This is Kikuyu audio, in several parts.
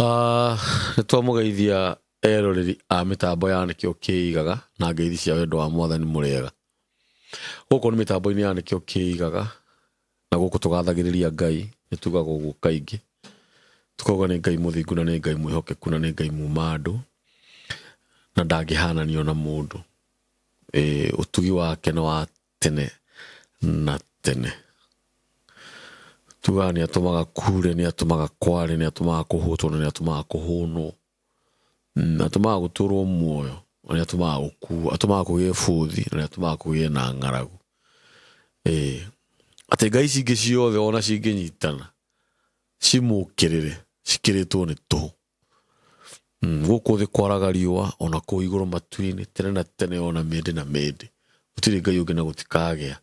Nĩ twamũgeithia eroreri a mĩtambo ya Nĩkĩo Kĩigaga na ngeithi cia wendo wa Mwathani mũrĩega. Gũkũ nĩ mĩtambo-inĩ ya Nĩkĩo Kĩigaga na gũkũ tũgathagĩrĩria Ngai, nĩ tugaga ũguo kaingĩ, tũkauga nĩ Ngai mũthingu na nĩ Ngai mwĩhokeku na nĩ Ngai muma andũ na ndangĩhananio na mũndũ. Ũtugi wake nĩ wa tene na tene. Tugaga nĩ atũmaga kure, nĩ atũmaga kware, nĩ atũmaga kũhũtwo na nĩ atũmaga kũhũnwo. Atũmaga gũtũrwo muoyo na nĩ atũmaga gũkuo, atũmaga kũgĩe bũthi na nĩ atũmaga kũgĩe na ng'aragu. Ĩĩ, atĩ ngai ici ingĩ ciothe ona cingĩnyitana cimũkĩrĩre cikĩrĩtwo nĩ tũhũ. Gũkũ thĩ kwaraga riũa ona kũu igũrũ matu-inĩ tene na tene ona mĩndĩ na mĩndĩ. Gũtirĩ Ngai ũngĩ na gũtikagĩa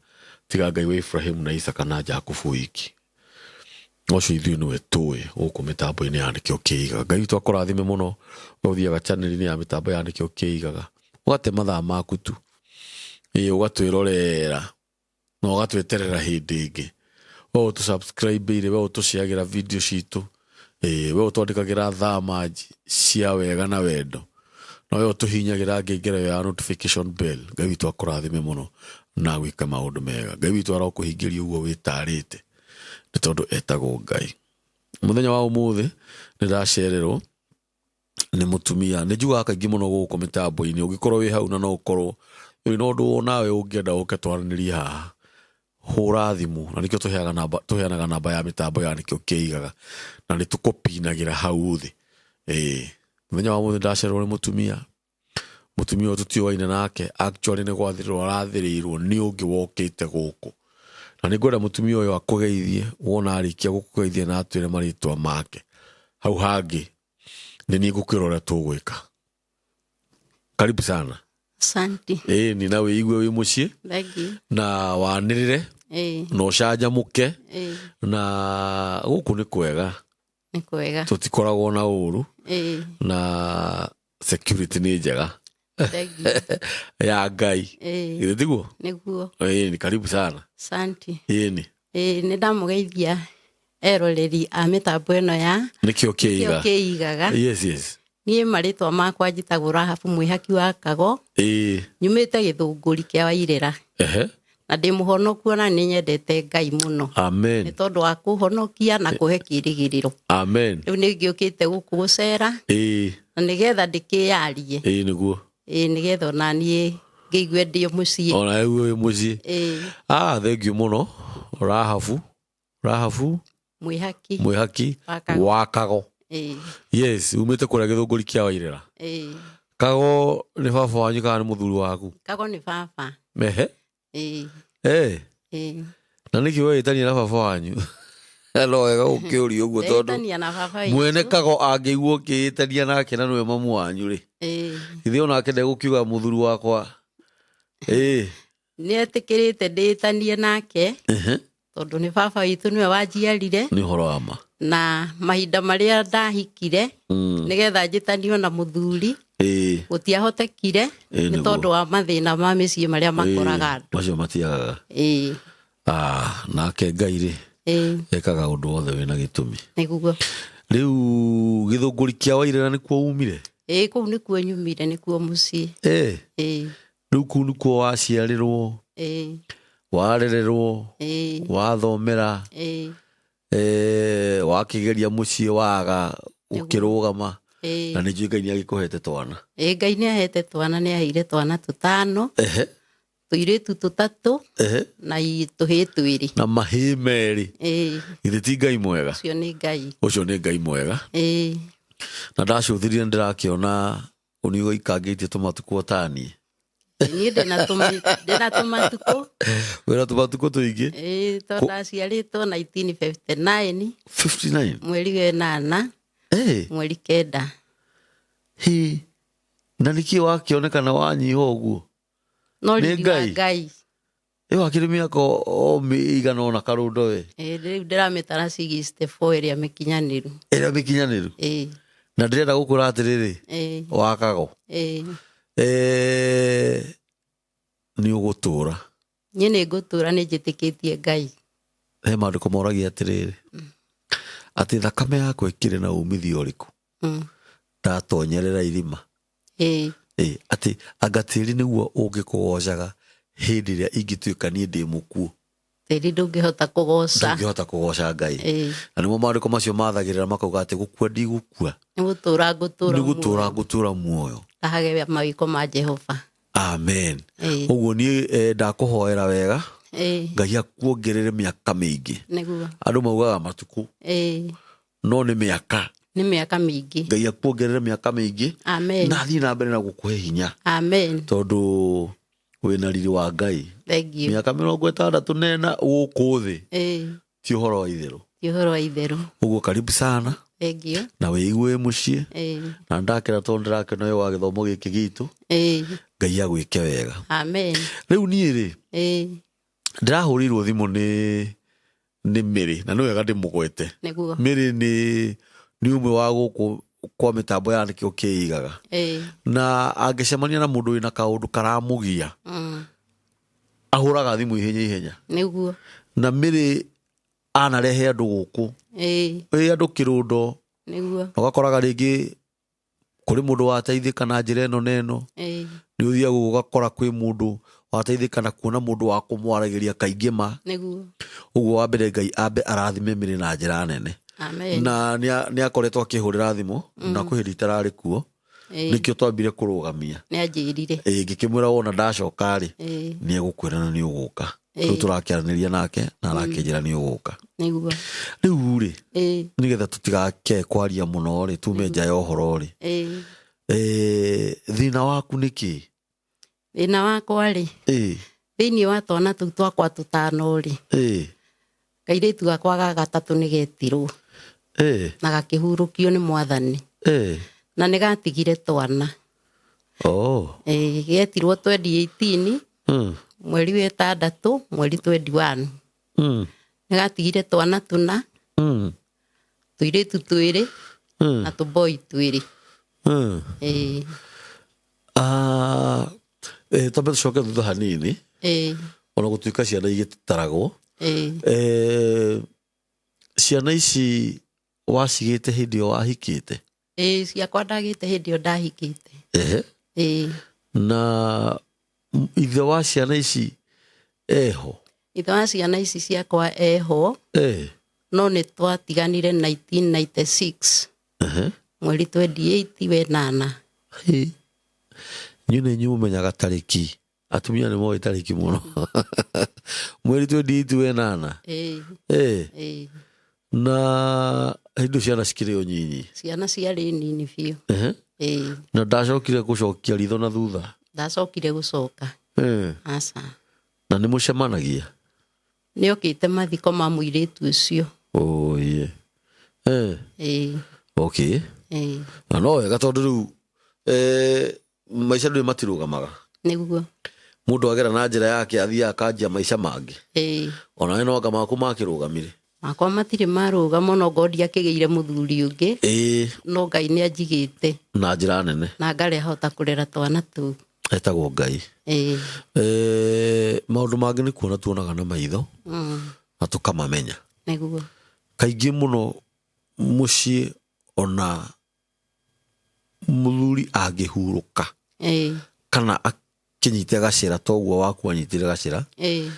tiga Ngai wa Iburahĩmu na Isaaka na Jakubu wiki. Ũcio ithuĩ nĩwe tũĩ gũkũ mĩtambo-inĩ ya Nĩkĩo Kĩigaga. Ngai witũ akũrathime mũno we ũthiaga channel-inĩ ya mĩtambo ya Nĩkĩo Kĩigaga. Ũgate mathaa maku tu. Ĩĩ ũgatwĩrorera. Na ũgatweterera hĩndĩ ĩngĩ. We ũtũ subscribe ire, we ũtũciagĩra video citũ, ĩĩ we ũtwandĩkagĩra thamanji cia wega na wendo, na we ũtũhinyagĩra ngengere ya notification bell. Ngai witũ akũrathime mũno na agwĩke maũndũ mega. Ngai witũ arokũhingĩria ũguo wĩtarĩte, nĩ tondũ etagwo Ngai. Mũthenya wa ũmũthĩ nĩ ndacererwo nĩ mũtumia nĩ njugaga kaingĩ mũno gũkũ mĩtambo-inĩ ũngĩkorwo wĩ hau na no ũkorwo wĩna ũndũ nawe ũngĩenda ũke twaranĩrie haha hũra thimũ na nĩkĩo tũheaga namba tũheanaga namba ya mĩtambo ya nĩkĩo kĩigaga na nĩ tũkũpinagĩra hau thĩ ĩĩ mũthenya wa mũthĩ ndacererwo nĩ mũtumia Mũtumia ũyũ tũtiũaine nake actually nĩ gwathĩrĩrwo arathĩrĩirwo nĩ ũngĩ wokĩte gũkũ. Na nĩ ngwenda mũtumia ũyũ akũgeithie, wona arĩkia gũkũgeithia na atwĩre marĩtwa make. Hau hangĩ nĩ niĩ ngũkwĩra ũrĩa tũgwĩka. Karibu sana. Asante. Ĩni na wĩigue wĩ mũciĩ Thank you. na wanĩrĩre na ũcanjamũke na gũkũ nĩ kwega. Nĩ kwega. Tũtikoragwo na ũru na security nĩ njega Thank you. ya Ngai. Githĩ tiguo? Nĩguo. Ĩni, karibu sana. Asante. Ĩni. Nĩ ndamũgeithia eroreri a mĩtambo ĩno ya Nĩkĩo kĩo kĩiga. Kĩigaga. Yes. Niĩ marĩtwa makwa njĩtagwo Rahabu Mwĩhaki wa Kago. Nyumĩte Gĩthũngũri kĩa Wairĩra. Na ndĩ mũhonoku ona nĩ nyendete Ngai mũno. Amen. Nĩ tondũ wa kũhonokia na kũhe kĩrĩgĩrĩro. Amen. Rĩu nĩ ngĩũkĩte gũkũ gũcera. Na nĩgetha ndĩkĩyarie. Ĩĩ nĩguo. Ĩĩ nĩgetha ona niĩ ngĩigue ndĩ mũciĩ. Ona wĩ mũciĩ. Ĩĩ. Ah, thank you mũno Rahabu. Rahabu Mwĩhaki. Mwĩhaki Wa Kago. Wa Kago. Ĩĩ. Yes, umĩte kũrĩa Gĩthũngũri kĩa Wairĩra. Ĩĩ. Kago nĩ baba wanyu kana nĩ mũthuri waku? Kago nĩ baba. Mehe. Ĩĩ. Eh. Ĩĩ. Na nĩkĩ wetania na baba wanyu? No wega gũkĩũria ũguo tondũ Ndetania na baba witũ. Mwene Kago angĩigua ũkĩĩtania nake na nĩwe mamu wanyu rĩ. Githĩ onake ndegũkiuga mũthuri wakwa. Ĩĩ. Nĩ etĩkĩrĩte ndĩtanie nake tondũ nĩ baba witũ nĩwe wanjiarire. Nĩ ũhoro wa ma. Na mahinda marĩa ndahikire nĩgetha njĩtanio na mũthuri gũtiahotekire nĩ tondũ wa mathĩna ma mĩciĩ marĩa makoraga andũ. Macio matiagaga. Ĩĩ. Ah, nake Ngai rĩ ekaga ũndũ wothe wĩna gĩtũmi. Nĩguo. Rĩu Gĩthũngũri kĩa Wairĩra nĩkuo umire? Ĩĩ, kũu nĩkuo nyumire, nĩkuo mũciĩ. Ĩĩ. Rĩu kũu nĩkuo waciarĩrwo, warererwo, wathomera, wakĩgeria mũciĩ waga ũkĩrũgama, na nĩ njũĩ Ngai nĩ agĩkũhete twana. Ĩĩ, Ngai nĩ ahete twana, nĩ aheire twana tũtano, tũirĩtu tũtatũ na tũhĩĩ twĩrĩ. Na mahĩĩ merĩ. Ĩĩ. Githĩ ti Ngai mwega? Ũcio nĩ Ngai. Ũcio nĩ Ngai mwega. Ĩĩ. Na ndacũthĩrĩria nĩ ndĩrakĩona nĩ ũikangĩtie tũmatukũ o ta niĩ. Niĩ ndĩna tũmatukũ. Wĩna tũmatukũ tũingĩ. Ĩĩ, tondũ ndaciarĩtwo 1959. 59. Mweri wa ĩnana. Mweri 9. Hi. Na nĩkĩ wakĩonekana wanyiha ũguo? No Nĩ riri wa Ngai. Ngai. Ĩ wakĩrĩ mĩaka o ĩigana ũna karũndo we? Ĩĩ, rĩu ndĩramĩtara 64 ĩrĩa mĩkinyanĩru. Ĩrĩa mĩkinyanĩru? Ĩĩ. Na ndĩrenda gũkwĩra atĩrĩrĩ, wa Kago. Ĩĩ. Nĩ ũgũtũra. Niĩ nĩ ngũtũra, nĩ njĩtĩkĩtie Ngai. He maandĩko moragia atĩrĩrĩ, atĩ thakame yakwa ĩkĩrĩ na umithio ũrĩkũ? Ndatonyerera irima. Ĩĩ. Ĩ, atĩ anga tĩri nĩguo ũngĩkũgocaga hĩndĩ ĩrĩa ingĩtuĩka niĩ ndĩ mũkuũ. Tĩri ndũngĩhota kũgoca. Ndũngĩhota kũgoca Ngai. Ĩĩ. Na nĩmo maandĩko macio mathagĩrĩra makauga atĩ gũkua ndigũkua. Nĩ gũtũra ngũtũra. Nĩ gũtũra ngũtũra muoyo. Ndahage mawĩko ma Jehova. Amen. Ĩĩ. Ũguo niĩ ndakũhoera wega. Ĩĩ. Ngai akuongerere mĩaka mĩingĩ. Nĩguo. Andũ maugaga matukũ. Ĩĩ. No nĩ mĩaka. Nĩ mĩaka mĩingĩ. Ngai akuongerere mĩaka mĩingĩ. Amen. Na athiĩ na mbere na gũkũhe hinya. Amen. Tondũ wĩna riri wa Ngai. Thank you. Mĩaka 64 gũkũ thĩ. Ĩĩ. Ti ũhoro wa itherũ. Ti ũhoro wa itherũ. Ũguo karibu sana. Thank you. Na wĩigue mũciĩ. Ĩĩ. Na ndakĩra tondũ ndĩrakena ũyũ wa gĩthomo gĩkĩ gitũ. Ĩĩ. Ngai agwĩke wega. Amen. Rĩu niĩ rĩ. Ĩĩ. Ndĩrahũrĩirwo thimũ nĩ Mĩrĩ na nĩ wega ndĩmũgwete. Nĩguo. Mĩrĩ nĩ ũmwe wa gũkũ kwa mĩtambo ya nĩkĩo kĩigaga. Ĩĩ. Na angĩcemania na mũndũ wĩna kaũndũ karamũgia. Ahũraga thimũ ihenya ihenya. Nĩguo. Na Mĩrĩ anarehe andũ gũkũ. Ĩĩ. Ĩ andũ kĩrũndo. Nĩguo. Na ũgakoraga rĩngĩ kũrĩ mũndũ wateithĩka na njĩra ĩno na ĩno. Ĩĩ. Nĩ ũthiaga ũgakora kwĩ mũndũ wateithĩka na kuona mũndũ wa kũmwaragĩria kaingĩ ma. Nĩguo. Ũguo wa mbere Ngai ambe arathime Mĩrĩ na njĩra nene. Amen. Na nĩ akoretwo akĩhũrĩra thimũ na kwĩ hĩndĩ itararĩ kuo. Nĩkĩo twambire kũrũgamia. Nĩ anjĩrire. Ĩĩ, ngĩkĩmwĩra wona ndacoka rĩ, Ĩĩ. nĩ egũkwĩra na nĩ ũgũka. Rĩu tũrakĩaranĩria nake na arakĩnjĩra nĩ ũgũka. Nĩguo. Rĩu rĩ, Ĩĩ. nĩgetha tũtigake kwaria mũno rĩ, tume nja ya ũhoro rĩ. Ĩĩ. Thĩna waku nĩ kĩ? Thĩna wakwa rĩ, Ĩĩ. thĩinĩ wa twana tũu twakwa tũtano rĩ, Ĩĩ. kairĩtu gakwa ga gatatũ nĩ getirwo. Ĩĩ. Na gakĩhurũkio nĩ Mwathani. Ĩĩ. Na nĩ gatigire twana. Oh. Ĩĩ, getirwo 2018, mweri wa ĩtandatũ, mweri 21. Nĩ gatigire twana tũna, tũirĩtu twĩrĩ, na tũboi twĩrĩ. Ĩĩ. Twambe tũcoke thutha hanini. Ĩĩ. Ona gũtuĩka ciana igĩtaragwo. Ĩĩ. Ciana ici wacigĩte hĩndĩ ĩyo wahikĩte? Ĩĩ, ciakwa ndagĩte hĩndĩ ĩyo ndahikĩte. Ehe. Ĩĩ. Na ithe wa ciana ici eho? Ithe wa ciana ici ciakwa eho. Ĩĩ. No nĩ twatiganire 1996. Ehe. Mweri 28 wenana. Ĩĩ. Inyuĩ nĩ inyuĩ mũmenyaga tarĩki. Atumia nĩ moĩ tarĩki mũno. Mweri 28 wenana. Ĩĩ. Ĩĩ. Ĩĩ. Na hĩndĩ ciana cikĩrĩ o nyinyi? Ciana ciarĩ nini biũ. Ehe. Ĩĩ. Na ndacokire gũcokia ritho na thutha? Ndacokire gũcoka. Ĩĩ. Aca. Na nĩ mũcemanagia? Nĩ okĩte mathiko ma mũirĩtu ũcio. Oye. Ĩĩ. Ĩĩ. Okay. Ĩĩ. Na no wega tondũ rĩu maica ndũĩ matirũgamaga. Nĩguo. Mũndũ agera na njĩra yake athiaga akanjia maica mangĩ. Ĩĩ. Ona we no anga maku makĩrũgamire. Makwa matirĩ marũgama no ngondi akĩgĩire mũthuri ũngĩ. Ĩĩ. No Ngai nĩ anjigĩte. Na njĩra nene. Na ngarehota kũrera twana tũu. Etagwo Ngai. Ĩĩ. Maũndũ mangĩ nĩ kuona tuonaga na maitho. Na tũkamamenya. Nĩguo. Kaingĩ mũno mũciĩ ona mũthuri angĩhurũka. Ĩĩ. Kana akĩnyite gacĩra toguo waku anyitire gacĩra. Ĩĩ.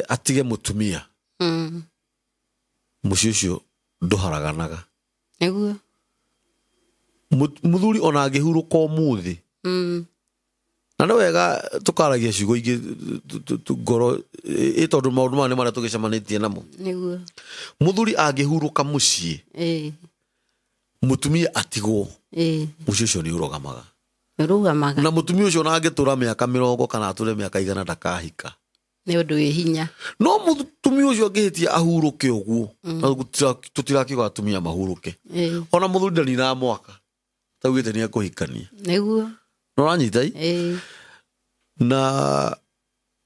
Atige mũtumia. Mũciĩ ũcio ndũharaganaga. Nĩguo. Mũthuri ona angĩhurũka ũmũthĩ. Na nĩ wega tũkaragia ciugo ingĩ ngoro ĩ tondũ maũndũ maya nĩ marĩa tũgĩcemanĩtie namo. Nĩguo. Mũthuri angĩhurũka mũciĩ. Ĩĩ. Mũtumia atigwo. Ĩĩ. Mũciĩ ũcio nĩ ũrũgamaga. Ũrũgamaga. Na mũtumia ũcio ona angĩtũra mĩaka 80 kana atũre mĩaka 100 ndakahika. Nĩ ũndũ wĩ hinya. No mũtumia ũcio angĩhĩtia ahurũke ũguo. Tũtirakiuga atumia mahurũke. Ĩĩ. Ona mũthuri ndaninaga mwaka. Taugĩte nĩ ekũhikania. Nĩguo. No ũranyita i? Ĩĩ. Na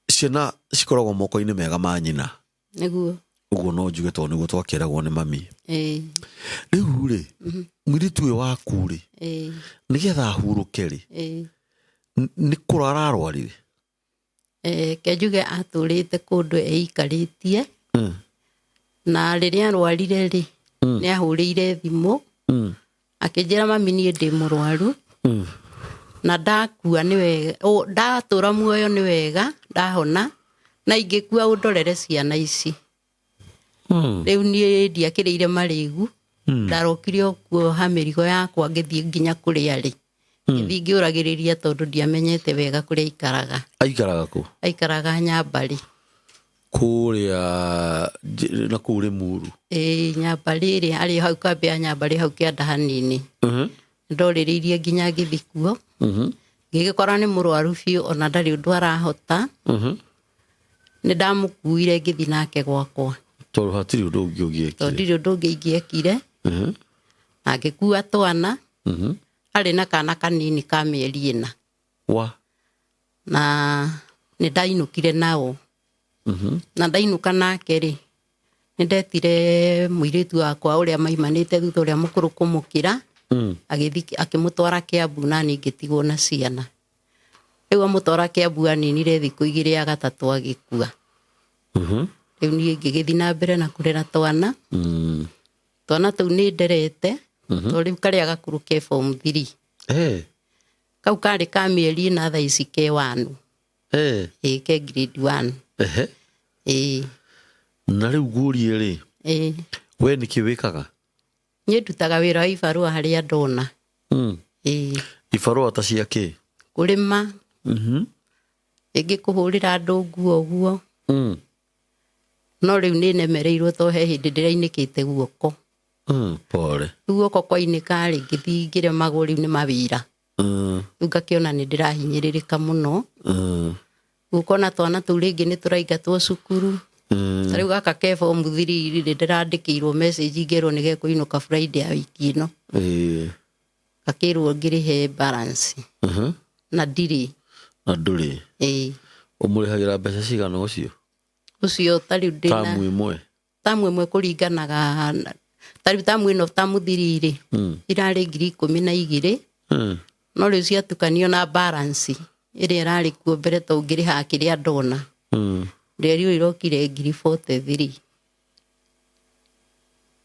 ciana cikoragwo moko-inĩ mega ma nyina. Nĩguo. Ũguo no njuge tondũ nĩguo twakĩragwo nĩ mami. Ĩĩ. Rĩu rĩ, mũirĩtu ũyũ waku rĩ, Ĩĩ. nĩgetha ahurũke rĩ, Ĩĩ. nĩ kũrara arwarire? Ke njuge atũrĩte kũndũ eikarĩtie. Na rĩrĩa arwarire rĩ, nĩ ahũrĩire thimũ. Akĩnjĩra mami niĩ ndĩ mũrwaru na ndakua nĩ wega, ndatũra muoyo nĩ wega, ndahona na ingĩkua ũndorere ciana ici. Rĩu niĩ ndiakĩrĩire marĩgu, ndarokire o kuoha mĩrigo yakwa ngĩthiĩ nginya kũrĩa arĩ. Ngĩthiĩ ngĩũragĩrĩria tondũ ndiamenyete wega kũrĩa aikaraga. Aikaraga kũ? Aikaraga Nyambarĩ. Kũrĩa na kũu Rĩmuru? Ĩĩ, Nyambarĩ ĩrĩa arĩ hau kambĩ ya Nyambarĩ hau kĩanda hanini. Ndorĩrĩirie nginya ngĩthiĩ kuo. Ngĩgĩkora nĩ mũrwaru biũ ona ndarĩ ũndũ arahota. Nĩ ndamũkuire ngĩthiĩ nake gwakwa. Tondũ hatirĩ ũndũ ũngĩ ũngĩekire. Tondũ ndirĩ ũndũ ũngĩ ingĩekire. Na ngĩkua twana. Arĩ na kana kanini ka mĩeri 4. Wa? Na nĩ ndainũkire nao. Na ndainũka nake rĩ, nĩ ndetire mũirĩtu wakwa ũrĩa maimanĩte thutha ũrĩa mũkũrũ kũmũkĩra. Agĩthiĩ akĩmũtwara Kiambu na niĩ ngĩtigwo na ciana. Rĩu amũtwara Kiambu aninire thikũ 2 ya gatatũ agĩkua. Rĩu niĩ ngĩgĩthiĩ na mbere na kũrera twana. Twana tũu nĩ nderete, tondũ rĩu karĩa gakũrũ ke form 3. Kau karĩ ka mĩeri 4 thaa ici ke 1. Ĩĩ, ke grade 1. Ĩĩ. Na rĩu ngũrie rĩ, we nĩkĩ wĩkaga? Niĩ ndutaga wĩra wa ibarũa harĩa ndona. Ĩĩ. Ibarũa ta cia kĩ? Kũrĩma. Rĩngĩ kũhũrĩra andũ nguo ũguo. No rĩu nĩ nemereirwo tondũ he hĩndĩ ndĩrainĩkĩte guoko. Pole. Rĩu guoko kwainĩka rĩ, ngĩthiĩ ngĩremagwo rĩu nĩ mawĩra. Rĩu ngakĩona nĩ ndĩrahinyĩrĩrĩka mũno. Gũkona twana tũu rĩngĩ nĩ tũraingatwo cukuru. Ta rĩu gaka ke form 3 rĩ, ndĩrandĩkĩirwo message ngerwo nĩ gekũinũka Friday ya wiki ĩno. Gakĩrwo ngĩrĩhe balance. Na ndirĩ. Na ndũrĩ. Ĩĩ. Ũmũrĩhagĩra mbeca cigana ũcio? Ũcio ta rĩu ndĩna Tamu ĩmwe. Tamu ĩmwe kũringanaga na, ta rĩu tamu ĩno tamu 3 rĩ, irarĩ ngiri ikũmi na igĩrĩ. No rĩu ciatukanio na balance ĩrĩa ĩrarĩ kuo mbere to ngĩrĩhaga kĩrĩa ndona. Ndĩrĩ ĩrokire ngiri 43.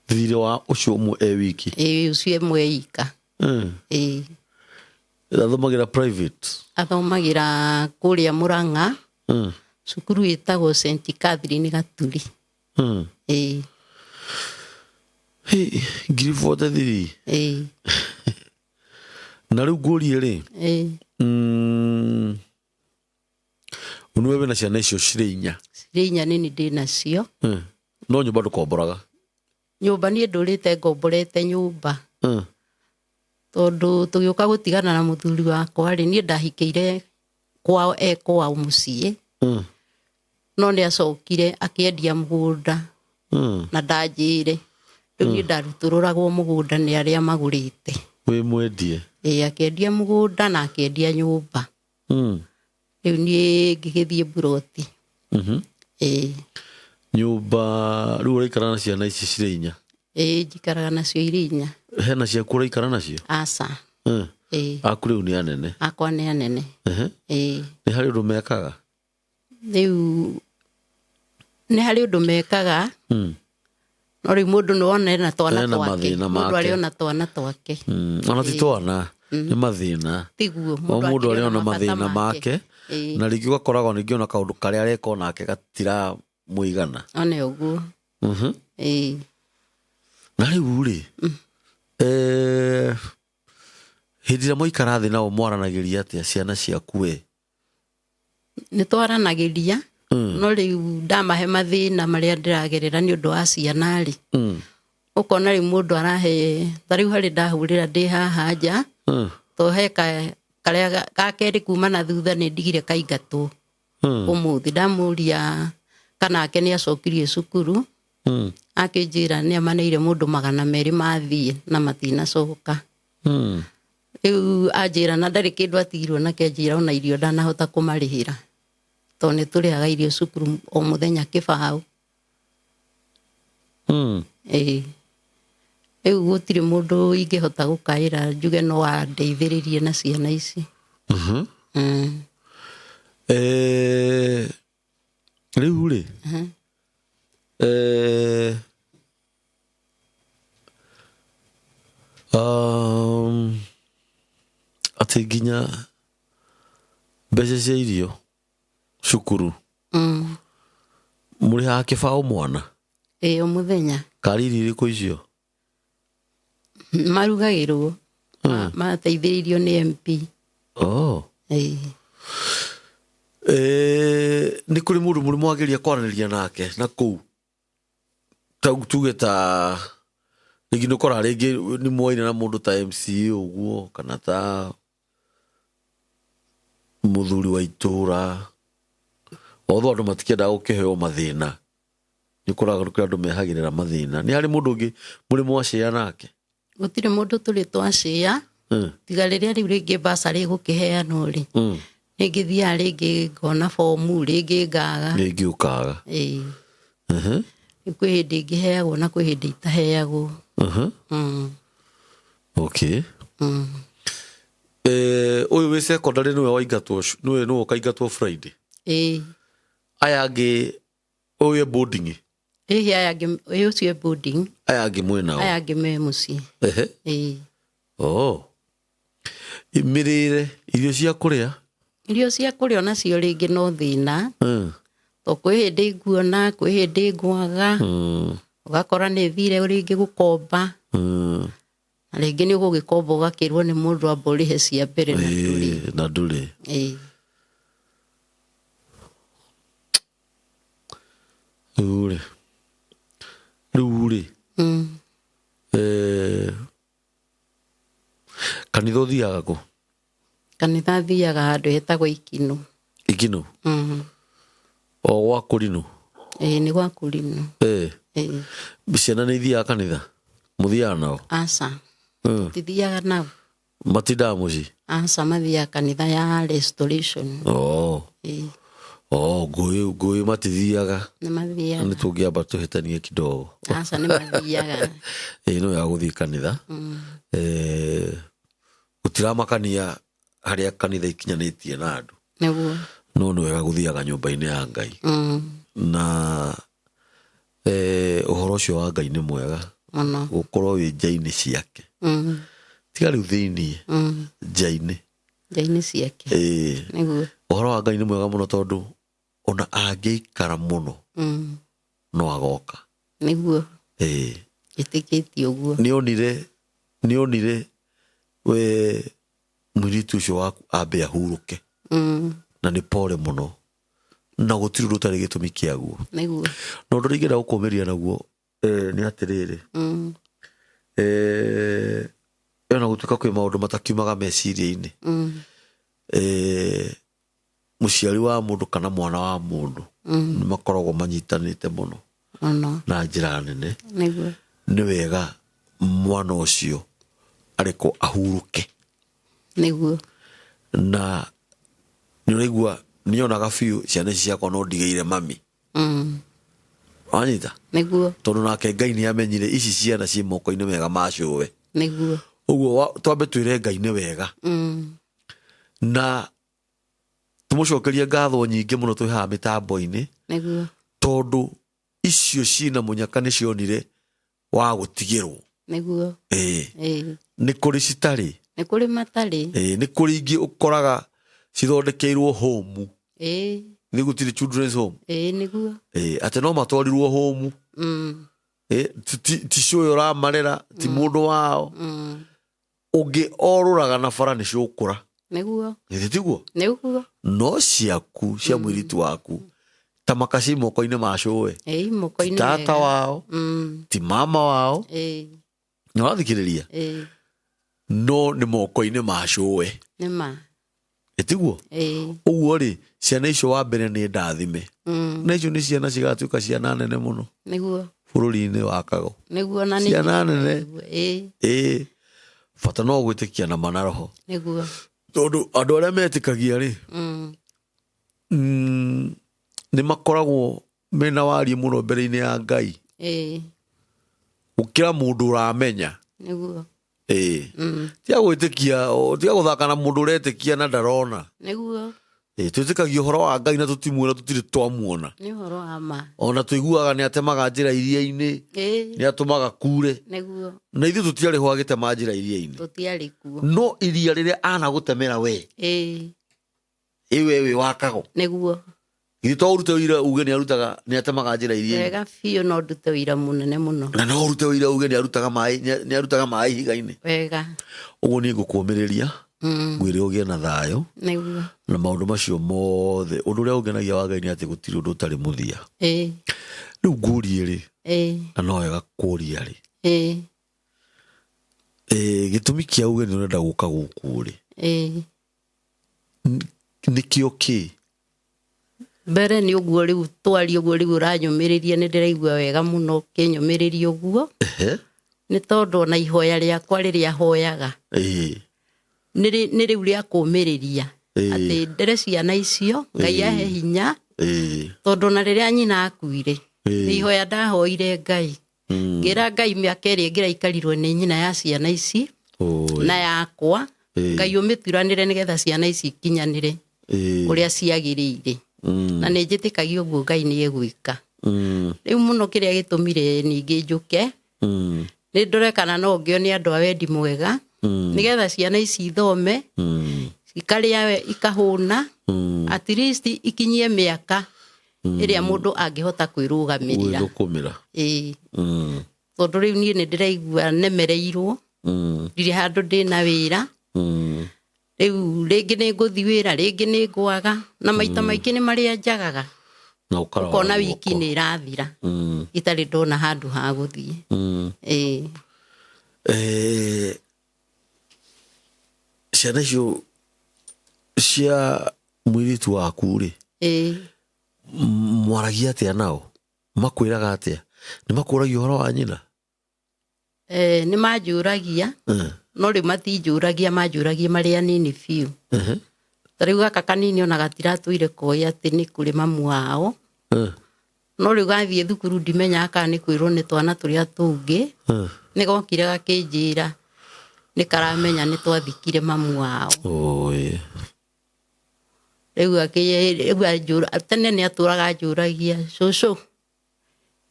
Thirĩ wa ũcio ũmwe e wiki? Ĩĩ, ũcio ĩmwe ika. Ĩĩ. Athomagĩra private? Athomagĩra kũrĩa Mũrang'a. Cukuru ĩtagwo Saint Catherine Gaturi. Ĩĩ. Hey, ngiri 43? Ĩĩ. Na rĩu ngũrie rĩ? Ĩĩ. Nĩwe wĩna ciana icio cirĩ 4? Cirĩ 4 nĩ niĩ ndĩ nacio. No nyũmba ndũkomboraga? Nyũmba niĩ ndũrĩte ngomborete nyũmba. Tondũ tũgĩũka gũtigana na mũthuri wakwa rĩ, niĩ ndahikĩire kwao e kwao mũciĩ. No nĩ acokire akĩendia mũgũnda. Na ndanjĩre. Rĩu niĩ ndarutũrũragwo mũgũnda nĩ arĩa magũrĩte. Wĩ mwendie? Ĩĩ, akĩendia mũgũnda na akĩendia nyũmba. Rĩu niĩ ngĩgĩthiĩ mburoti. Ĩĩ. Nyũmba rĩu ũraikara na ciana ici cirĩ 4? Ĩĩ, njikaraga nacio irĩ 4. Hena ciaku ũraikara nacio? Aca. Ĩĩ. Aku rĩu nĩ anene? Akwa nĩ anene. Ĩĩ. Nĩ harĩ ũndũ mekaga? Rĩu nĩ harĩ ũndũ mekaga. No rĩu mũndũ nĩ wona ena twana Ena twake. mathĩna Mũndũ make. arĩ ona twana twake. Ona ti twana, nĩ mathĩna. Tiguo, O mũndũ mũndũ akĩrĩ arĩ ona ona mabata mathĩna make. make. Ĩĩ. Na rĩngĩ ũgakoragwo ningĩ ona kaũndũ karĩa areka onake gatiramũigana. One ũguo. Ĩĩ. Na rĩu rĩ, hĩndĩ ĩrĩa mwaikara thĩ nao mwaranagĩria atĩa ciana ciaku we? Nĩ twaranagĩria. No rĩu ndamahe mathĩna marĩa ndĩragerera nĩ ũndũ wa ciana rĩ. Ũkona rĩu mũndũ arahe, ta rĩu harĩ ndahũrĩra ndĩ haha nja, to he karĩa ga kerĩ kuma na thutha nĩ ndigire kaingatwo. Ũmũthĩ ndamũria kana ake nĩ acokirie cukuru. Akĩnjĩra nĩ amaneire mũndũ 200 mathiĩ na matinacoka. Rĩu anjĩra na ndarĩ kĩndũ atigirwo nake, anjĩra ona irio ndanahota kũmarĩhĩra. Tondũ nĩ tũrĩhaga irio cukuru o mũthenya kĩbaũ. Ĩĩ. Rĩu gũtirĩ mũndũ ingĩhota gũkaĩra njuge no andeithĩrĩrie na ciana ici. Rĩu rĩ, Atä nginya mbeca cia irio cukuru må rä haga kä baå mwana Ĩĩ o mũthenya. Kari irio irä kå icio? Marugagĩrwo. Mateithĩrĩirio nĩ MP. Oh. Ĩĩ. Nä kå rä må ndå må rä mwageria kwaranä nake na kå u tuge ta rĩngĩ nĩ ũkoraga rĩngĩ nĩ mwaire na mũndũ ta MCA ũguo kana ta mũthuri wa itũra, although andũ matikĩendaga gũkĩheo mathĩna, nĩ ũkoraga kũrĩ andũ mehagĩrĩra mathĩna. Nĩ harĩ mũndũ ũngĩ mũrĩ mwacĩa nake? Gũtirĩ mũndũ tũrĩ twacĩa, tiga rĩrĩa rĩu rĩngĩ basarĩ ĩgũkĩheanwo rĩ, rĩngĩ thiaga rĩngĩ ngona bomu, rĩngĩ ngaga. Rĩngĩ ũkaga. Ĩĩ. Kwĩ hĩndĩ ingĩheagwo na kwĩ hĩndĩ itaheagwo. Okay. Ũyũ wĩ secondary nĩwe waingatwo, nĩwe ũkaingatwo Friday? Ĩĩ. Aya angĩ, ũyũ e boarding? Ĩhĩ, aya angĩ, ĩĩ, ũcio e boarding. Aya angĩ mwĩ nao? Aya angĩ me mũciĩ. Ehe. Ĩĩ. Oh. Mĩrĩre, irio cia kũrĩa? Irio cia kũrĩa onacio rĩngĩ no thĩna, to kwĩ hĩndĩ nguona, kwĩ hĩndĩ ngwaga. Ũgakora nĩ thire rĩngĩ gũkomba, na rĩngĩ nĩ ũgũgĩkomba ũgakĩrwo nĩ mũndũ amba ũrĩhe cia mbere na ndũrĩ. Ĩĩ, na ndũrĩ. Ĩĩ. Rĩu rĩ, rĩu rĩ, kanitha ũthiaga kũ? Kanitha thiaga handũ hetagwo Ikinũ. Ikinũ? O gwa kũrinũ? Ĩĩ, nĩ gwa kũrinũ. Ĩĩ. Ciana nĩ ithiaga kanitha? Mũthiaga nao? Aca. Tithiaga nao. Matindaga mũciĩ? Aca, mathiaga kanitha ya Restoration. Oh. Ĩĩ. Oh, ngũĩ ngũĩ matithiaga? Nĩ mathiaga. Nĩ tũngĩamba tũhĩtanie kidogo. Aca, nĩ mathiaga. Ĩĩ, no ya gũthiĩ kanitha. Gũtiramakania harĩa kanitha ikinyanĩtie na andũ. Nĩguo. No nĩ wega gũthiaga nyũmba-inĩ ya Ngai. Na ũhoro ũcio wa Ngai nĩ mwega. Mũno. Gũkorwo wĩ nja-inĩ ciake. Tiga rĩu thĩiniĩ, nja-inĩ. Nja-inĩ ciake. Ĩĩ. Nĩguo. Ũhoro wa Ngai nĩ mwega mũno tondũ ona angĩikara mũno no agoka. Nĩguo. Ĩĩ. Ĩtĩkĩtie ũguo. Nĩ onire we mũirĩtu ũcio waku ambe ahurũke. Na nĩ pore mũno na gũtirĩ ũndũ ũtarĩ gĩtũmi kĩaguo. Nĩguo. Na ũndũ ũrĩa ingĩenda gũkũmĩria naguo, nĩ atĩrĩrĩ, ona gũtuĩka kwĩ maũndũ matakiumaga meciria-inĩ, mũciari wa mũndũ kana mwana wa mũndũ nĩ makoragwo manyitanĩte mũno Mũno. na njĩra nene. Nĩguo. Nĩ wega mwana ũcio arekwo ahurũke. Nĩguo. Na nĩ ũraigua nĩonaga biũ ciana ici ciakwa no ndigĩire mami. Wanyita? Nĩguo. Tondũ nake Ngai nĩ amenyire ici ciana ciĩ moko-inĩ mega ma cũwe. Nĩguo. Ũguo twambe twĩre Ngai nĩ wega. Na tũmũcokerie ngatho nyingĩ mũno twĩ haha mĩtambo-inĩ. Nĩguo. Tondũ icio ciĩna mũnyaka nĩ cionire wa gũtigĩrwo. Nĩguo. Ĩĩ. Ĩĩ. Nĩ kũrĩ citarĩ. Nĩ kũrĩ matarĩ. Ĩĩ, nĩ kũrĩ ingĩ ũkoraga cithondekeirwo home. Ĩĩ. Nĩ gũtirĩ children's home. Ĩĩ, nĩguo. Ĩĩ, atĩ no matwarirwo home. Ĩĩ, ti cũĩ ũramarera, ti mũndũ wao. Ũngĩ orũraga na bara nĩ cũkũra. Nĩguo. Githĩ tiguo? Nĩguo. No ciaku cia mũirĩtu waku ta makaci moko-inĩ ma cũwe. Ĩĩ, moko-inĩ Ti tata mega. wao, ti mama wao. Ĩĩ. Nĩ ũrathikĩrĩria? Ĩĩ. No nĩ moko-inĩ ma cũwe. Nĩ ma. Ĩtiguo? Ĩĩ. Ũguo rĩ, ciana icio wa mbere nĩ ndathime. Na icio nĩ ciana cigatuĩka ciana nene mũno. Nĩguo. Bũrũri-inĩ wa Kago. Nĩguo, na nĩ Ciana nene. Ĩĩ. Ĩĩ. Bata no gwĩtĩkia na ma na roho. Nĩguo. Tondũ andũ arĩa metĩkagia rĩ, nĩ makoragwo mena wariĩ mũno mbere-inĩ ya Ngai. Ĩĩ. Gũkĩra mũndũ ũramenya. Nĩguo. Ĩĩ. Tiga gwĩtĩkia, tiga gũthaka na mũndũ ũretĩkia na ndarona. Nĩguo. Twĩtĩkagia ũhoro wa Ngai na tũtimuona, tũtirĩ twamuona. Nĩ ũhoro wa ma. Ona tũiguaga nĩ atemaga njĩra iria-inĩ, nĩ atũmaga kure. Nĩguo. Na ithuĩ tũtiarĩ ho agĩtema njĩra iria-inĩ. Tũtiarĩ kuo. No iria rĩrĩa anagũtemera we, ĩ we wĩ wakago. Nĩguo. Githĩ to ũrute ũira uge nĩ arutaga, nĩ atemaga njĩra iria-inĩ? Wega biũ, no ndute ũira mũnene mũno. Na no ũrute ũira uge nĩ arutaga maĩ, nĩ arutaga maĩ ihiga-inĩ. Wega. Ũguo niĩ ngũkũmĩrĩria, ngwĩre ũgĩe na thayũ. Nĩguo. Na maũndũ macio mothe, ũndũ ũrĩa ũngenagia wa Ngai nĩ atĩ gũtirĩ ũndũ ũtarĩ mũthia. Rĩu ngũrie rĩ, na no wega kũria rĩ. Gĩtũmi kĩa uge nĩ ũrenda gũka gũkũ rĩ. Nĩkĩo kĩ? Mbere nĩ ũguo rĩu twaria ũguo rĩu ũranyũmĩrĩria, nĩ ndĩraigua wega mũno ũkĩnyũmĩrĩria ũguo. Nĩ tondũ ona ihoya rĩakwa rĩrĩa hoyaga. Nĩ rĩu rĩa kũũmĩrĩria. Atĩ ndere ciana icio, Ngai ahe hinya. Tondũ ona rĩrĩa nyina akuire, nĩ ihoya ndahoire Ngai. Ngĩra Ngai mĩaka ĩrĩa ĩngĩraikarirwo nĩ nyina ya ciana ici, na yakwa, Ngai ũmĩturanĩre nĩgetha ciana ici ikinyanĩre ũrĩa ciagĩrĩire. Na nĩ njĩtĩkagia ũguo Ngai nĩ egwĩka. Rĩu mũno kĩrĩa gĩtũmire ningĩ njũke, nĩ ndore kana no ngĩo nĩ andũ a wendi mwega, nĩgetha ciana ici ithome, ikarĩa ikahũna, at least ikinyie mĩaka ĩrĩa mũndũ angĩhota kwĩrũgamĩrĩra. Gwĩthũkũmĩra. Tondũ rĩu niĩ nĩ ndĩraigua nemereirwo, ndirĩ handũ ndĩna wĩra. Rĩu rĩngĩ nĩ ngũthiĩ wĩra, rĩngĩ nĩ ngwaga, na maita maingĩ nĩ marĩa njagaga. Na ũkarora Ũkona guoko. wiki nĩ ĩrathira. Itarĩ ndona handũ ha gũthiĩ. Ciana icio cia mũirĩtu waku rĩ, mwaragia atĩa nao? Makwĩraga atĩa? Nĩ makũragia ũhoro wa nyina? Nĩ manjũragia, no rĩu matinjũragia, manjũragia marĩ anini biũ. Ta rĩu gaka kanini ona gatiratũire koĩ atĩ nĩ kũrĩ mamu wao. No rĩu gathiĩ thukuru ndimenyaga kana nĩ kwĩrwo nĩ twana tũrĩa tũngĩ. Nĩ gokire gakĩnjĩra nĩ karamenya nĩ twathikire mamu wao. Rĩu anjũra, tene nĩ atũraga anjũragia, cũcũ,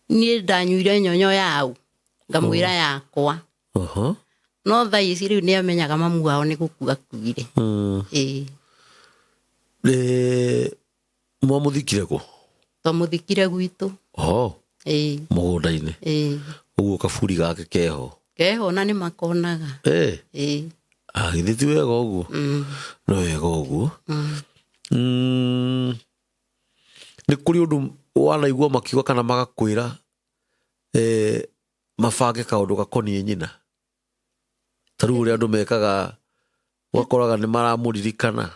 niĩ ndanyuire nyonyo yau, ngamwĩra yakwa. No thaa ici rĩu nĩ amenyaga mamu wao nĩ gũkua akuire. Mwamũthikire kũ? Twamũthikire gwitũ. Mũgũnda-inĩ. Ũguo kaburi gake keho. Keho na nĩ makonaga. Githĩ ti wega ũguo? No wega ũguo. Nĩ kũrĩ ũndũ wanaigua makiuga kana magakwĩra, mabange kaũndũ gakoniĩ nyina? Ta rĩu ũrĩa andũ mekaga, ũgakoraga nĩ maramũririkana.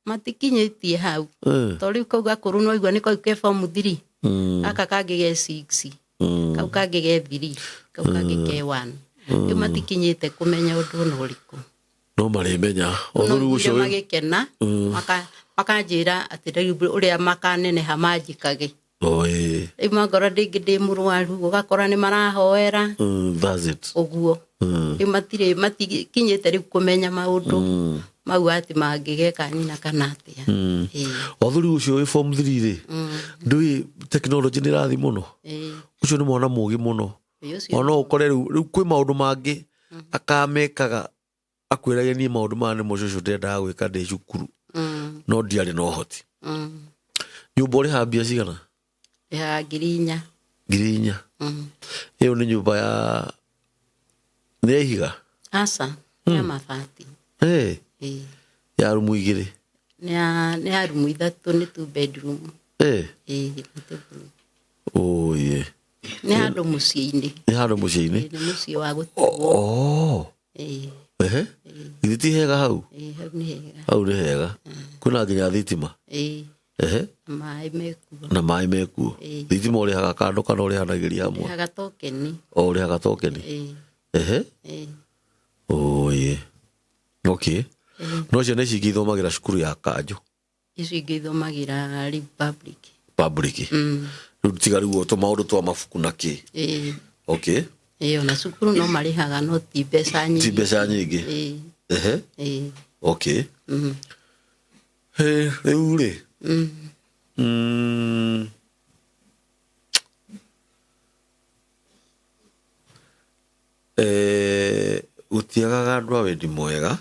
Matikinyĩtie hau. To rĩu kau gakũrũ no igua nĩ kau ke form 3. Gaka kangĩ ge 6. Kau kangĩ ge 3. Kau kangĩ ke 1. Rĩu matikinyĩte kũmenya ũndũ ona ũrĩkũ. No marĩmenya. No Ũthuri niguire ũcio wĩ- magĩkena, makanjĩra atĩ rĩu ũrĩa makaneneha manjĩkage. Rĩu mangora ndĩngĩ ndĩ mũrwaru, ũgakora nĩ marahoera. That's it. Ũguo. Rĩu matikinyĩte rĩu kũmenya maũndũ mau atĩ mangĩgeka nyina kana atĩa. Ũthuri ũcio wĩ form 3 rĩ, ndũĩ technology nĩ ĩrathiĩ mũno. Ũcio nĩ mwana mũũgĩ mũno. Ĩĩ, ũcio Ona ũkore rĩu kwĩ maũndũ mangĩ akamekaga akwĩrage niĩ maũndũ maya nĩmo cũcũ ndendaga gwĩka ndĩ cukuru. No ndiarĩ na ũhoti. Nyũmba ũrĩhaga mbia cigana? Ndĩhaga ngiri inya. Ngiri inya. Ĩyo nĩ nyũmba ya nĩ ya ihiga? Aca, nĩ ya mabati. Ya rumu igĩrĩ? Nĩ ya rumu ithatũ, nĩ 2 bedroom. Nĩ 2 bedroom. Oye. Nĩ handũ mũciĩ-inĩ. Nĩ handũ mũciĩ-inĩ? Nĩ mũciĩ wa gũtigwo. Githĩ ti hega hau? Hau nĩ hega. Hau nĩ hega. Kwĩna nginya thitima? Na maĩ mekuo. Na maĩ mekuo. Thitima ũrĩhaga kando kana ũrĩhanagĩria hamwe? Ũrĩhaga tokeni. O, ũrĩhaga tokeni? Oye. Okay. No ciana ici ingĩ ithomagĩra cukuru ya kanjũ? Icio ingĩ ithomagĩra rĩu public. Public. Rĩu tiga rĩu tũ maũndũ twa mabuku na kĩ? Okay. Ona cukuru no marĩhaga no ti mbeca nyingĩ. Ti mbeca nyingĩ. Okay. Hĩ, rĩu rĩ Mm. Gũtiagaga andũ a wendi mwega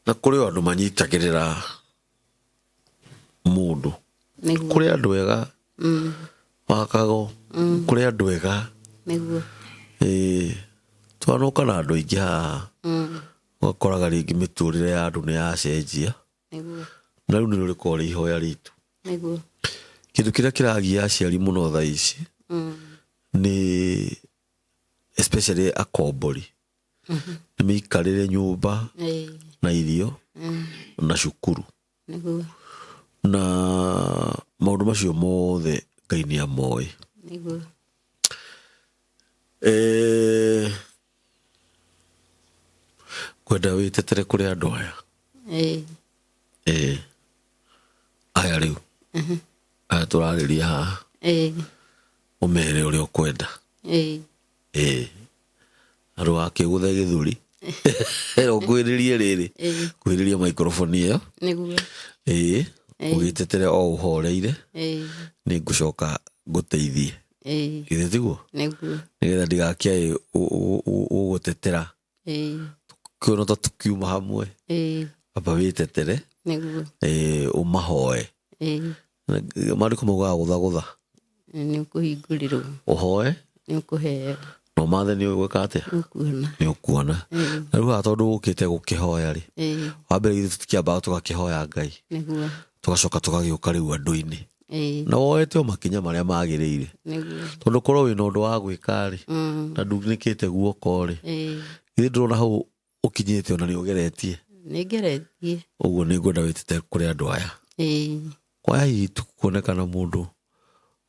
na kũrĩ o andũ manyitagĩrĩra mũndũ. Nĩguo. Kũrĩ andũ ega wakago, kũrĩ andũ ega. Nĩguo. Ĩĩ, twanoka na andũ aingĩ haha ũgakoraga rĩngĩ mĩtũrĩre ya andũ nĩ yacenjia. Nĩguo. Na rĩu nĩrĩo rĩkoragwo rĩ ihoya ritũ. Nĩguo. Kĩndũ kĩrĩa kĩragia aciari mũno thaa ici nĩ especially akombori, nĩ mĩikarĩre nyũmba na irio na cukuru. Nĩguo. Na maũndũ macio mothe Ngai nĩ amoĩ. Nĩguo. Kwenda wĩtetere kũrĩ andũ aya. Ĩĩ. Aya rĩu aya tũrarĩria haha, ũmere ũrĩa ũkwenda. Ĩĩ, andũ akĩgũthe gĩthũri ũkwĩrĩrie rĩrĩ, kwĩrĩria microphone ĩyo. Nĩguo. Ĩĩ, ũgĩtetere o ũhoreire. Nĩ ngũcoka ngũteithie. Githĩ tiguo? Nĩguo. Nĩgetha ndigakĩae ũgũtetera kĩono ta tũkiuma hamwe. Amba wĩtetere. Nĩguo. Ĩĩ, ũmahoe. Maandĩko maugaga gũthagũtha Nĩ ũkũhingũrĩrwo. Ũhoe. Nĩ ũkũheo. Na ũmathe nĩ ũgwĩka atĩa? Nĩ ũkuona. Nĩ ũkuona. Na rĩu haha tondũ ũkĩte gũkĩhoya rĩ, wambere ithuĩ tũtikĩambaga tũgakĩhoya Ngai, Nĩguo. tũgacoka tũgagĩũka rĩu andũ-inĩ na woete o makinya marĩa magĩrĩire. Tondũ korwo wĩna ũndũ wa gwĩka rĩ, na ndunĩkĩte guoko rĩ, githĩ ndũrona hau ũkinyĩte ona nĩ ũgeretie? Nĩ ngeretie. Ũguo nĩ ngwenda wĩtete kũrĩ andũ aya. Kwaya hihi kuonekana mũndũ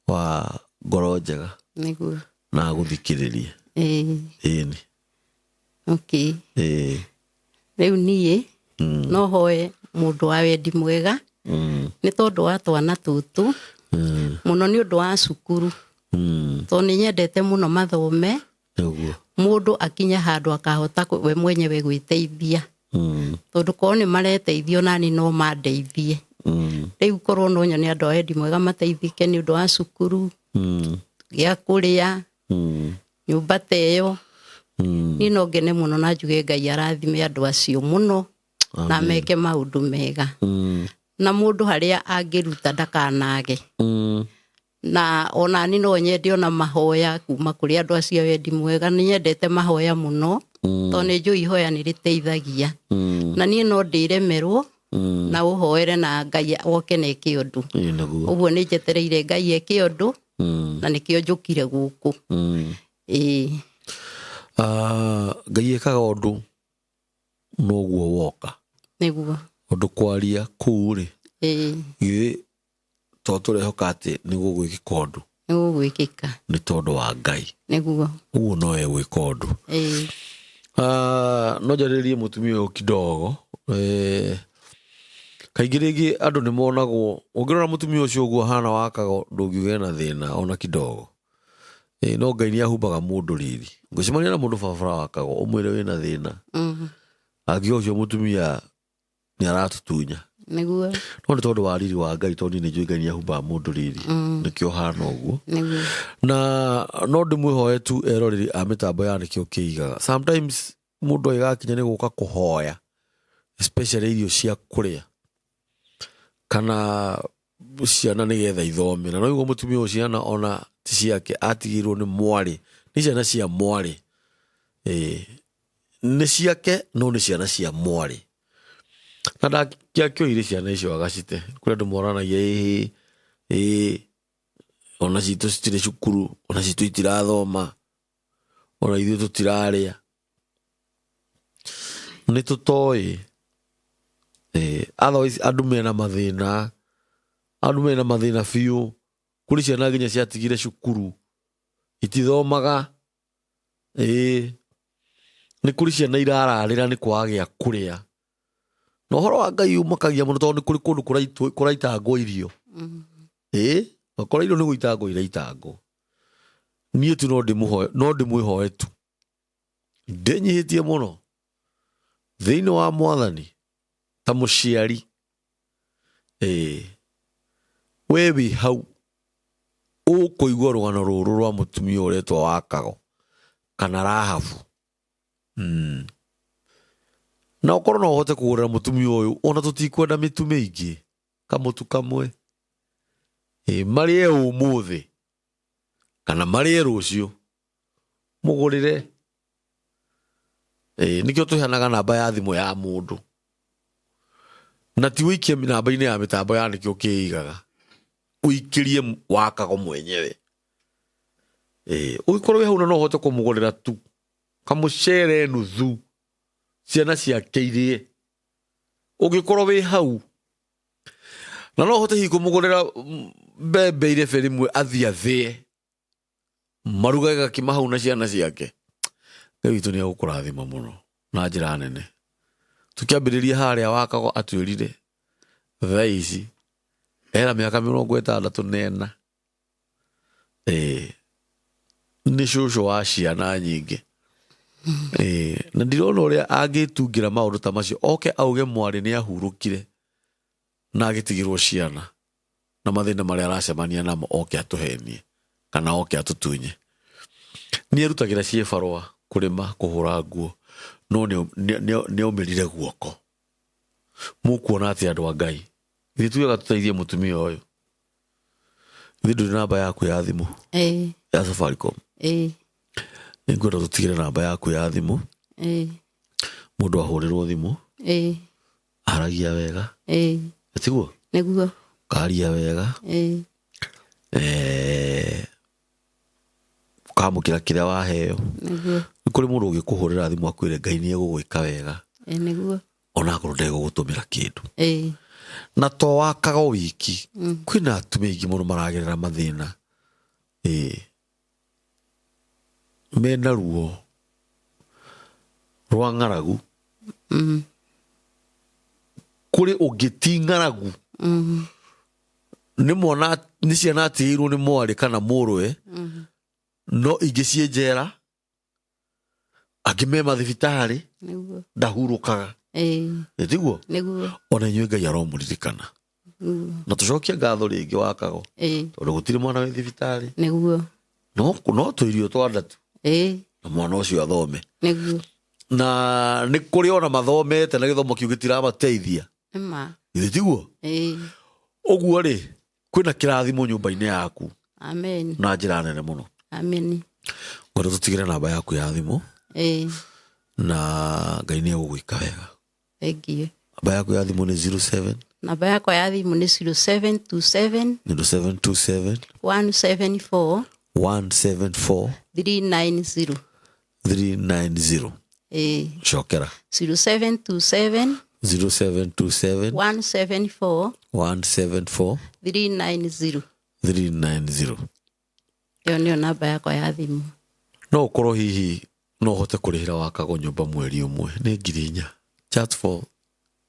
wa ngoro njega Nĩguo. na agũthikĩrĩrie. Ĩni. Okay. Ĩĩ. Rĩu niĩ no hoe mũndũ wa wendi mwega nĩ tondũ wa twana tũtũ, mũno nĩ ũndũ wa cukuru, tondũ nĩ nyendete mũno mathome. Nĩguo. Mũndũ akinye handũ akahota we mwenyewe gwĩteithia, tondũ korwo nĩ mareteithio nani no mandeithie. Rĩu korwo no nyone andũ a wendi mwega mateithĩke nĩ ũndũ wa cukuru, gĩa kũrĩa, nyũmba ta ĩyo, niĩ no ngene mũno na njuge Ngai arathime andũ acio mũno na meke maũndũ mega, na mũndũ harĩa angĩruta ndakanage. Na onani no nyende ona mahoya kuma kũrĩ andũ acio a wendi mwega. Nĩ nyendete mahoya mũno, tondũ nĩ njũĩ ihoya nĩ rĩteithagia. Na niĩ no ndĩremerwo na ũhoere na Ngai oke na eke ũndũ. Ĩĩ, nĩguo. Ũguo nĩ njetereire Ngai eke ũndũ, na nĩkĩo njũkire gũkũ. Ĩĩ. Ah, Ngai ekaga ũndũ noguo woka. Nĩguo. Ũndũ kwaria kũu rĩ, githĩ to tũrehoka atĩ nĩ gũgwĩkĩka ũndũ? Nĩ gũgwĩkĩka. Nĩ tondũ wa Ngai. Nĩguo. Ũguo no egwĩka ũndũ. Ah, no njarĩrie mũtumia ũyũ kidogo. Kaingĩ rĩngĩ andũ nĩ monagwo, ũngĩrora mũtumia ũcio ũguo ahana wakago, ndũngiuga ena thĩna ona kidogo. No Ngai nĩ ahumbaga mũndũ riri. Ngũcemania na mũndũ barabara wakago, ũmwĩre wĩna thĩna, angiuga ũcio mũtumia nĩ aratutunya. Nĩguo. No nĩ tondũ wa riri wa Ngai, tondũ niĩ nĩ njũĩ Ngai nĩ ahumbaga mũndũ riri, nĩkĩo hana ũguo. Nĩguo. Na no ndĩmwĩhoe tu eroreri a mĩtambo ya nĩkĩo kĩigaga, sometimes mũndũ agĩgakinya nĩ gũka kũhoya, especially irio cia kũrĩa kana ciana nĩgetha ithome, na no mũtumia ũyũ ciana ona ti ciake, atigĩirwo nĩ mwarĩ, nĩ ciana cia mwarĩ. Ĩĩ, nĩ ciake no nĩ ciana cia mwarĩ, na ndangĩakĩoire ciana icio agacite. Kũrĩ andũ moranagia, ĩĩ ĩĩ, ona citũ citirĩ cukuru, ona citũ itirathoma, ona ithuĩ tũtirarĩa, nĩ tũtoĩ. Otherwise andũ mena mathĩna, andũ mena mathĩna biũ. Kũrĩ ciana nginya ciatigire cukuru itithomaga. Ĩĩ, nĩ kũrĩ ciana irararĩra nĩ kwaga gĩa kũrĩa, na ũhoro wa Ngai ũmakagia mũno tondũ nĩ kũrĩ kũndũ kũraitangwo irio. Ĩĩ, wakora irio nĩ gũitangwo iraitangwo. Niĩ tu no ndĩmũhoe, no ndĩmwĩhoe tu ndĩnyihĩtie mũno thĩinĩ wa Mwathani ta mũciari. Ĩĩ, we wĩ hau ũkũigua rũgano rũrũ rwa mũtumia ũretwo Wakago kana Rahabu. Na ũkorwo no ũhote kũgũrĩra mũtumia ũyũ, ona tũtikwenda mĩtu mĩingĩ, kamũtu kamwe. Ĩĩ, marĩe ũmũthĩ kana marĩe rũciũ, mũgũrĩre. Ĩĩ, nĩkĩo tũheanaga namba ya thimũ ya mũndũ, na ti ũikie namba-inĩ ya mĩtambo ya nĩkĩo ũkĩigaga, ũikĩrie Wakago mwenyewe. Ĩĩ, ũngĩkorwo wĩ hau na no ũhote kũmũgũrĩra tu kamũcere nuthu, ciana ciake irĩe. Ũngĩkorwo wĩ hau na no ũhote hihi kũmũgũrĩra mbembe irebe rĩmwe athiĩ athĩe, marugage gakima hau na ciana ciake, Ngai witũ nĩ egũkũrathima mũno na njĩra nene. Tũkĩambĩrĩria harĩa Wakago atwĩrire thaa ici ena mĩaka 64. Ĩĩ, nĩ cũcũ wa ciana nyingĩ. Ĩĩ, na ndirona ũrĩa angĩtungĩra maũndũ ta macio oke auge mwarĩ nĩ ahurũkire na agĩtigĩrwo ciana na mathĩna marĩa aracemania namo, oke atũhenie kana oke atũtunye. Nĩ erutagĩra ciĩbarũa kũrĩma, kũhũra nguo, no nĩ aumĩrire guoko. Mũkuona atĩ andũ a Ngai, ithuĩ tugaga tũteithie mũtumia ũyũ. Ithuĩ ndũrĩ namba yaku ya thimũ? Ĩĩ. Ya Safaricom? Ĩĩ. Nĩ ngwenda tũtigĩre namba yaku ya thimũ. Ĩĩ. Mũndũ ahũrĩrwo thimũ. Ĩĩ. Aragia wega. Ĩĩ. Tiguo? Nĩguo. Karia wega. Ĩĩ. Ũkamũkĩra kĩrĩa waheo. Nĩguo. Nĩ kũrĩ mũndũ ũngĩkũhũrĩra thimũ akwĩre Ngai nĩ egũgwĩka wega. Ĩĩ nĩguo. Onakorwo ndegũgũtũmĩra kĩndũ. Ĩĩ. Na to Wakago wiki, kwĩna atumia aingĩ mũno maragerera mathĩna. Ĩĩ. Mena ruo rwa ng'aragu. Kũrĩ ũngĩ ti ng'aragu. Nĩ mwana, nĩ ciana atigĩirwo nĩ mwarĩ kana mũrũwe, no ingĩ ciĩ njera, angĩ me mathibitarĩ. Nĩguo. Ndahurũkaga. Ĩĩ. Tiguo? Nĩguo. Ona inyuĩ Ngai aromũririkana. Na tũcokie ngatho rĩngĩ Wakago. Ĩĩ. Tondũ gũtirĩ mwana wĩ thibitarĩ. Nĩguo. No tũirio twa ndatu. Ĩĩ. Na mwana ũcio athome. Nĩguo. Na nĩ kũrĩ ona mathomete na gĩthomo kĩu gĩtiramateithia. Nĩma. Githĩ tiguo? Ĩĩ. Ũguo rĩ, kwĩna kĩrathimo nyũmba-inĩ yaku. Amen. Na njĩra nene mũno. Amen. Ngwenda tũtigĩre namba yaku ya thimũ. Ĩĩ. Na Ngai nĩ egũgwĩka wega. Thank you. Namba yaku ya thimũ nĩ 07. Namba yakwa ya thimũ nĩ 0727. 0727. 174. 174. 390. 390. Ĩĩ. Cokera. 0727. 0727. 174. 174. 390. 390. Ĩyo nĩyo namba yakwa ya thimũ. No ũkorwo hihi no ũhote kũrĩhĩra Wakago nyũmba mweri ũmwe nĩ 4,000, just for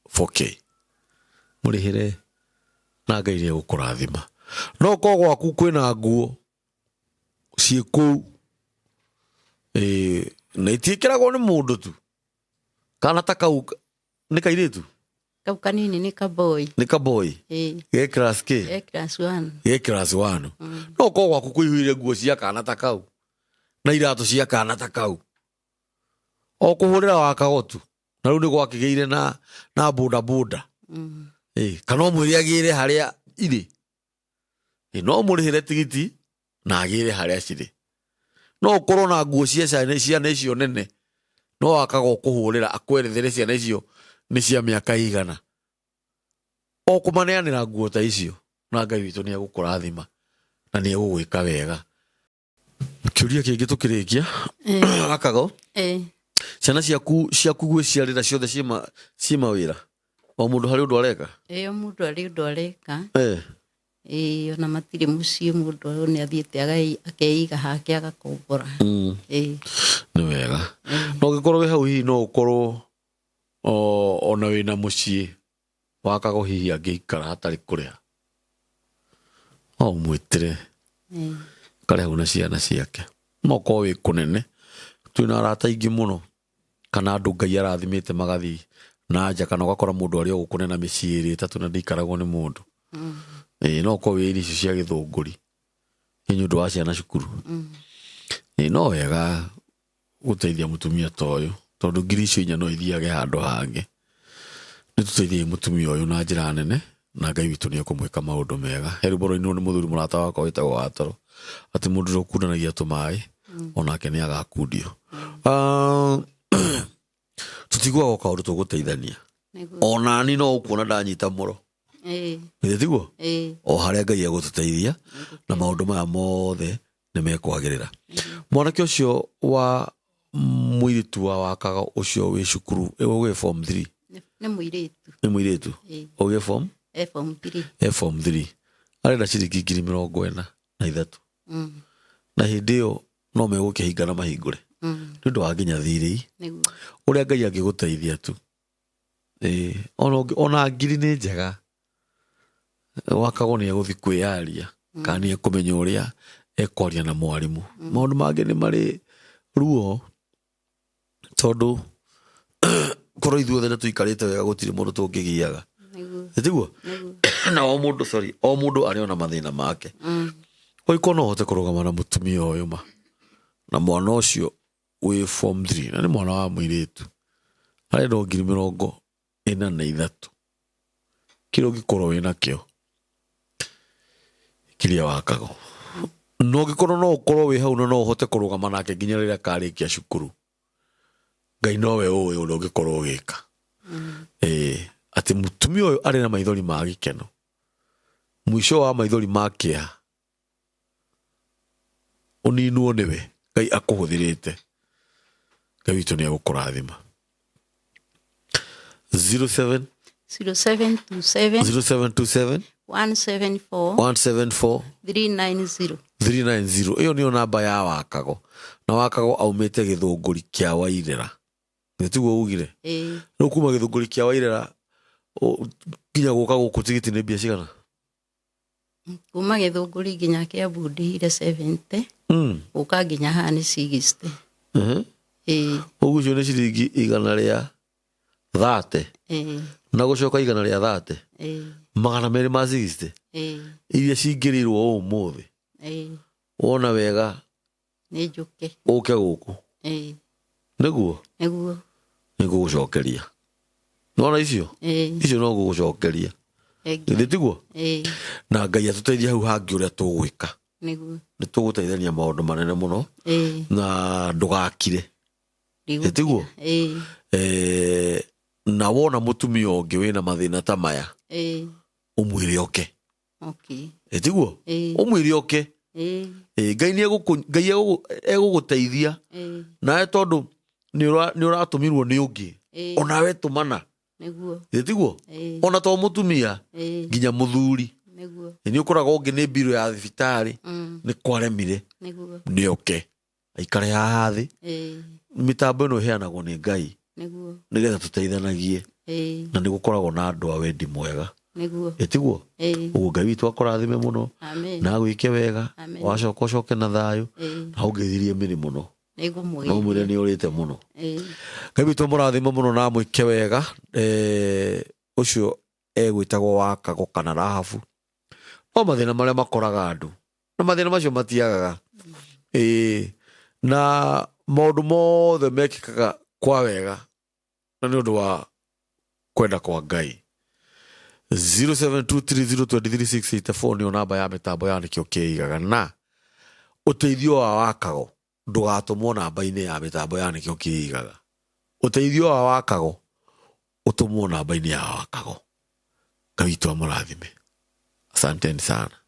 4K, mũrĩhĩre na Ngai nĩ egũkũrathima. No ũkorwo gwaku kwĩna nguo ciĩ kũu, ĩĩ, na itiĩkĩragwo nĩ mũndũ tu, kana ta kau nĩ kairĩtu. Kau kanini nĩ kaboi. Nĩ kaboi. Ĩĩ. Ge class k? Ge class 1. Ge class 1. No ũkorwo gwaku kũihũire nguo cia kana ta kau na iratũ cia kana ta kau, o kũhũrĩra Wakago tu, na rĩu nĩ gwakĩgĩire na boda boda. Ĩĩ, kana ũmwĩre agĩre harĩa irĩ. Ĩĩ, no mũrĩhĩre tigiti na agĩre harĩa cirĩ. No ũkorwo na nguo cia ciana icio nene, no Wakago kũhũrĩra akwerethere ciana icio nĩ cia mĩaka igana, o kũmaneanĩra nguo ta icio, na Ngai witũ nĩ egũkũrathima na nĩ egũgwĩka wega. Kĩũria kĩngĩ tũkĩrĩkia, Wakago, Ĩĩ. ciana ciaku gwĩciarĩra ciothe ciĩ mawĩra, o mũndũ harĩ ũndũ areka? Ĩĩ, o mũndũ arĩ ũndũ areka. Eh. Ĩĩ, ona matirĩ mũciĩ, mũndũ nĩ athiĩte akeiga hake agakombora. Ĩĩ. Nĩ wega. No ũngĩkorwo wĩ hau, hihi no ũkorwo ona wĩna mũciĩ Wakago hihi angĩikara hatarĩ kũrĩha, no ũmwĩtĩre karĩ hau na ciana ciake. No ũkorwo wĩ kũnene, twĩna arata aingĩ mũno kana andũ Ngai arathimĩte magathiĩ na nja, kana ũgakora mũndũ arĩ o gũkũ nena mĩciĩ ĩrĩ ĩtatũ na ndĩikaragwo nĩ mũndũ. Ĩĩ, no ũkorwo wĩ irio icio cia gĩthũngũri nĩ nĩ ũndũ wa ciana cukuru. Ĩĩ, no wega gũteithia mũtumia ta ũyũ tondũ 4,000 no ithiage handũ hangĩ. Nĩ tũteithiei mũtumia ũyũ na njĩra nene na Ngai witũ nĩ ekũmwĩka maũndũ mega. He rwĩmbo rũinirwo nĩ mũthuri mũrata wakwa wĩtagwo Watoro atĩ mũndũ ũrĩa ũkundanagia tũmaĩ onake nĩ agakundio. Ah, tũtiguaga o kaũndũ tũgũteithania. Nĩguo. Onani no ũkuona ndanyita mũro. Ĩĩ. Githĩ tiguo? Ĩĩ. O harĩa Ngai egũtũteithia na maũndũ maya mothe nĩ mekwagĩrĩra. Mwanake ũcio wa mũirĩtu wa wakaga ũcio wĩ cukuru ũgĩ form 3. Nĩ mũirĩtu. Nĩ mũirĩtu. Ĩĩ. Ũgĩ form? E form 3. E form 3. Arenda ciringi 43,000. Na hĩndĩ ĩyo no megũkĩhinga na mahingũre. Nĩ ũndũ wa nginya thirĩ. Nĩguo. Ũrĩa Ngai angĩgũteithia tu. Ĩĩ, ona ngiri nĩ njega. Wakagwo nĩ egũthiĩ kwĩyaria kana nĩ ekũmenya ũrĩa ekwaria na mwarimũ. Maũndũ mangĩ nĩ marĩ ruo tondũ korwo ithuothe nĩ tũikarĩte wega gũtirĩ mũndũ tũngĩgiaga. Nĩguo. Nĩ tiguo? Nĩguo. Na o mũndũ, sorry, o mũndũ arĩ ona mathĩna make. Ũngĩkorwo no ũhote kũrũgama na mũtumia ũyũ ma na mwana ũcio wĩ form 3 na nĩ mwana wa mũirĩtu arenda o 43,000 kĩrĩa ũngĩkorwo wĩ nakĩo kĩrĩa wakago na ũngĩkorwo no ũkorwo wĩ hau na no ũhote kũrũgama nake nginya rĩrĩa akarĩkia cukuru Ngai nowe ũĩ ũrĩa ũngĩkorwo ũgĩka. Ĩĩ, atĩ mũtumia ũyũ arĩ na maithori ma gĩkeno mũico wa maithori ma kĩeha ũninwo nĩwe Ngai akũhũthĩrĩte. Ngai witũ nĩ egũkũrathima. 07 0727 0727 174 174 390. 390. Ĩyo nĩyo namba ya Wakago na Wakago aumĩte gĩthũngũri kĩa Wairera. Nĩ tiguo ugire? Ĩĩ. Rĩu kuma gĩthũngũri kĩa Wairera nginya gũka gũkũ tigiti nĩ mbia cigana? Kuma gĩthũngũri nginya Kiambu ndĩhire 70. Gũka nginya haha nĩ 60. Ĩĩ. Ũguo icio nĩ ciringi 130. Ĩĩ. Na gũcoka 130. Ĩĩ. 260. Ĩĩ. Iria cingĩrĩirwo ũmũthĩ. Ĩĩ. Wona wega Nĩ njũke. Ũke gũkũ. Ĩĩ. Nĩguo? Nĩguo. Nĩngũgũcokeria. Nĩwona icio? Ĩĩ. Icio no ngũgũcokeria. Thengiũ. Githĩ tiguo? Ĩĩ. Na Ngai atũteithie hau hangĩ ũrĩa tũgwĩka. Nĩguo. Nĩ tũgũteithania maũndũ manene mũno. Ĩĩ. Na ndũgakire. Ndigũkira. Tiguo? Ĩĩ. Na wona mũtumia ũngĩ wĩna mathĩna ta maya. Ĩĩ. Ũmwĩre oke. Okay. Tiguo? Ĩĩ. Ũmwĩre oke. Ĩĩ. Ĩĩ, Ngai nĩ Ngai egũgũteithia. Ĩĩ. Nawe tondũ nĩ ũratũmirwo nĩ ũngĩ. Ĩĩ. Onawe tũmana. Nĩguo. Tiguo? Ĩĩ. Ona to mũtumia Ĩĩ. nginya mũthuri. Nĩguo. Nĩ ũkoraga ũngĩ nĩ mbirũ ya thibitarĩ. Nĩ kwaremire. Nĩguo. Nĩ oke. Aikare haha thĩ. Ĩĩ. Mĩtambo ĩno ĩheanagwo nĩ Ngai. Nĩguo. Nĩgetha tũteithanagie. Ĩĩ. Na nĩ gũkoragwo na andũ a wendi mwega. Nĩguo. Tiguo? Ĩĩ. Ũguo Ngai witũ akũrathime mũno. Amen. Na agwĩke wega. Amen. Wacoka ũcoke na thayũ. Ĩĩ. Na ũngĩthirie mĩrĩ mũno. Nĩngũmwĩra. No mwĩre nĩ ũrĩte mũno. Ĩĩ. Ngai witũ amũrathime mũno na amwĩke wega. Ũcio egwĩtagwo Wakago kana Rahabu. No mathĩna marĩa makoraga andũ. Na mathĩna macio matiagaga. Ĩĩ. Na maũndũ mothe mekĩkaga kwa wega. Na nĩ ũndũ wa kwenda kwa Ngai. 0723023684 nĩyo namba ya mĩtambo ya nĩkĩo kĩigaga. Na ũteithio wa Wakago ndũgatũmwo namba-inĩ ya mĩtambo ya nĩkĩo kĩigaga. Ũteithio wa Wakago ũtũmwo namba-inĩ ya Wakago. Ngai witũ amũrathime. Asanteni sana.